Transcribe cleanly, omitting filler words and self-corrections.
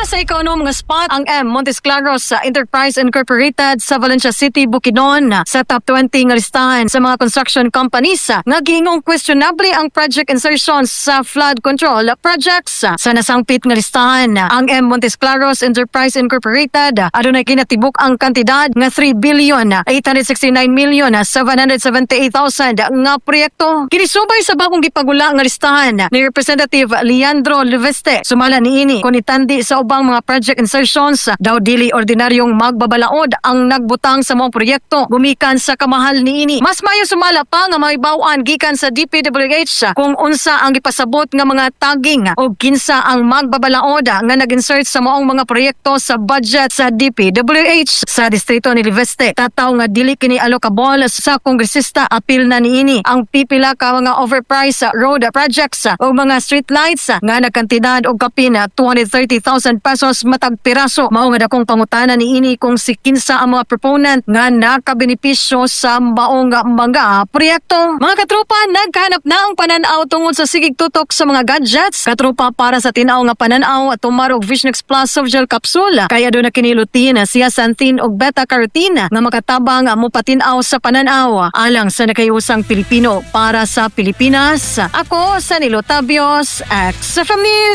Naa sa ikaunom nga spot ang M. Montesclaros sa Enterprise Incorporated sa Valencia City, Bukidnon sa top 20 nga listahan sa mga construction companies nga giingong questionable ang project insertions sa flood control projects. Sa nasangpit nga listahan, ang M. Montesclaros Enterprise Incorporated adunay kinatibuk ang kantidad nga 3 billion 869 million 778,000 nga proyekto. Kini subay sa bagong gipagula nga listahan ni Representative Leandro Leviste. Sumala niini, kung itandi sa ubang mga project insertions, daw dili ordinaryong magbabalaod ang nagbutang sa mga proyekto gumikan sa kamahal niini. Mas mayo sumala pa nga mahibaw-an gikan sa DPWH kung unsa ang gipasabot nga mga tagging o kinsa ang magbabalaod nga nag-insert sa maong mga proyekto sa budget sa DPWH. Sa distrito ni Leviste, tataw nga dili kini allocable sa kongresista, apil na niini ang pipila ka mga overpriced road projects o mga street lights nga nagkantidad og kapin 230,000 pesos matag piraso. Mao nga dakong pangutana niini kung si kinsa ang mga proponent nga nakabenepisyo sa maong mga proyekto. Mga katropa, nagkahanap na ang pananaw tungod sa sigig tutok sa mga gadgets. Katropa, para sa tinaw nga pananaw, tumar og Visionex Plus soft gel capsule. Kay aduna kini lutein, zeaxanthin ug beta-carotene nga makatabang mo patin-aw sa pananaw. Alang sa nakahiusang Pilipino para sa Pilipinas. Ako sa Nilo Tabios, XFM News.